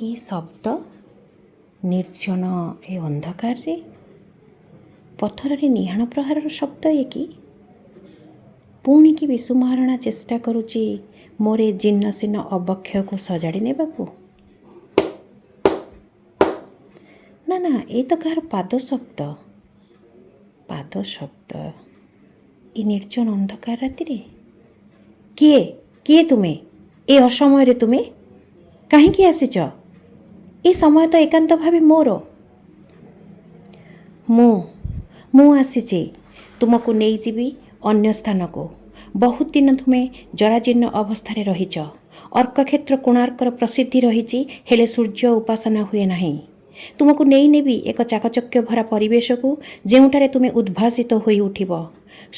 ଏ ଶବ୍ଦ ନିର୍ଜନ ଏ ଅନ୍ଧକାରରେ ପଥରରେ ନିହାଣ ପ୍ରହାରର ଶବ୍ଦ ଏ କି? ପୁଣି କି ବିଶୁ ମହାରଣା ଚେଷ୍ଟା କରୁଛି ମୋର ଏ ଜୀର୍ଣ୍ଣ ଶୀର୍ଣ୍ଣ ଅବକ୍ଷୟକୁ ସଜାଡ଼ି ନେବାକୁ? ନା ନା, ଏ ତ କାହାର ପାଦ ଶବ୍ଦ। ପାଦ ଶବ୍ଦ ଏ ନିର୍ଜନ ଅନ୍ଧକାର ରାତିରେ? କିଏ, କିଏ ତୁମେ? ଏ ଅସମୟରେ ତୁମେ କାହିଁକି ଆସିଛ? ଏ ସମୟ ତ ଏକାନ୍ତ ଭାବେ ମୋର। ମୁଁ ଆସିଛି ତୁମକୁ ନେଇଯିବି ଅନ୍ୟ ସ୍ଥାନକୁ। ବହୁତ ଦିନ ତୁମେ ଜରାଜୀର୍ଣ୍ଣ ଅବସ୍ଥାରେ ରହିଛ। ଅର୍କକ୍ଷେତ୍ର କୋଣାର୍କର ପ୍ରସିଦ୍ଧି ରହିଛି, ହେଲେ ସୂର୍ଯ୍ୟ ଉପାସନା ହୁଏ ନାହିଁ। ତୁମକୁ ନେଇନେବି ଏକ ଚାକଚକ୍ୟ ଭରା ପରିବେଶକୁ, ଯେଉଁଠାରେ ତୁମେ ଉଦ୍ଭାସିତ ହୋଇ ଉଠିବ।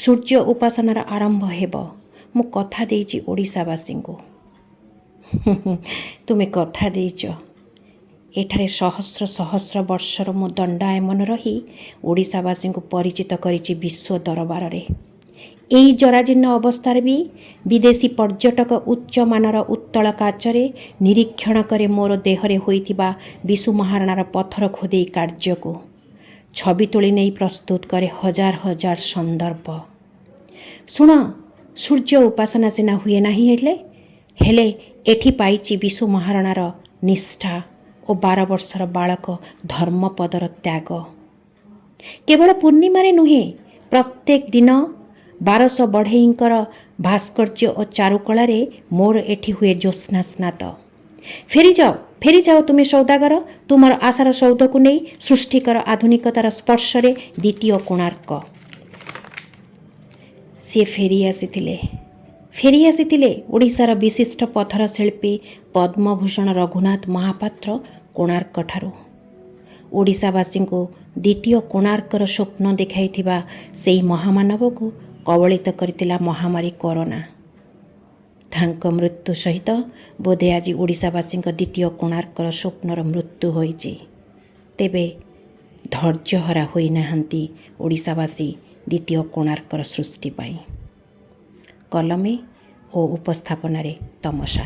ସୂର୍ଯ୍ୟ ଉପାସନାର ଆରମ୍ଭ ହେବ। ମୁଁ କଥା ଦେଇଛି ଓଡ଼ିଶାବାସୀଙ୍କୁ। ତୁମେ କଥା ଦେଇଛ। ଏଠାରେ ସହସ୍ର ସହସ୍ର ବର୍ଷର ମୁଁ ଦଣ୍ଡାୟମାନ ରହି ଓଡ଼ିଶାବାସୀଙ୍କୁ ପରିଚିତ କରିଛି ବିଶ୍ୱ ଦରବାରରେ। ଏଇ ଜରାଜୀର୍ଣ୍ଣ ଅବସ୍ଥାରେ ବି ବିଦେଶୀ ପର୍ଯ୍ୟଟକ ଉଚ୍ଚମାନର ଉତ୍ତଳ କାଚରେ ନିରୀକ୍ଷଣ କରେ ମୋର ଦେହରେ ହୋଇଥିବା ବିଶୁ ମହାରଣାର ପଥର ଖୋଦେଇ କାର୍ଯ୍ୟକୁ। ଛବି ତୋଳି ନେଇ ପ୍ରସ୍ତୁତ କରେ ହଜାର ହଜାର ସନ୍ଦର୍ଭ। ଶୁଣ, ସୂର୍ଯ୍ୟ ଉପାସନା ସିନା ହୁଏ ନାହିଁ, ହେଲେ ଏଠି ପାଇଛି ବିଶୁ ମହାରଣାର ନିଷ୍ଠା ଓ 12 ବର୍ଷର ବାଳକ ଧର୍ମପଦର ତ୍ୟାଗ। କେବଳ ପୂର୍ଣ୍ଣିମାରେ ନୁହେଁ, ପ୍ରତ୍ୟେକ ଦିନ 1200 ବଢ଼େଇଙ୍କର ଭାସ୍କର୍ଯ୍ୟ ଓ ଚାରୁକଳାରେ ମୋର ଏଠି ହୁଏ ଜ୍ୟୋତ୍ସ୍ନା ସ୍ନାତ। ଫେରିଯାଅ, ଫେରିଯାଅ ତୁମେ ସୌଦାଗର, ତୁମର ଆଶାର ସୌଧକୁ ନେଇ ସୃଷ୍ଟି କର ଆଧୁନିକତାର ସ୍ପର୍ଶରେ ଦ୍ୱିତୀୟ କୋଣାର୍କ। ସିଏ ଫେରି ଆସିଥିଲେ, ଫେରି ଆସିଥିଲେ ଓଡ଼ିଶାର ବିଶିଷ୍ଟ ପଥର ଶିଳ୍ପୀ ପଦ୍ମଭୂଷଣ ରଘୁନାଥ ମହାପାତ୍ର କୋଣାର୍କଠାରୁ। ଓଡ଼ିଶାବାସୀଙ୍କୁ ଦ୍ୱିତୀୟ କୋଣାର୍କର ସ୍ୱପ୍ନ ଦେଖାଇଥିବା ସେଇ ମହାମାନବକୁ କବଳିତ କରିଥିଲା ମହାମାରୀ କରୋନା। ତାଙ୍କ ମୃତ୍ୟୁ ସହିତ ବୋଧେ ଆଜି ଓଡ଼ିଶାବାସୀଙ୍କ ଦ୍ୱିତୀୟ କୋଣାର୍କର ସ୍ୱପ୍ନର ମୃତ୍ୟୁ ହୋଇଛି। ତେବେ ଧୈର୍ଯ୍ୟହରା ହୋଇନାହାନ୍ତି ଓଡ଼ିଶାବାସୀ ଦ୍ୱିତୀୟ କୋଣାର୍କର ସୃଷ୍ଟି ପାଇଁ। କଲମେ ଓ ଉପସ୍ଥାପନାରେ ତମସା।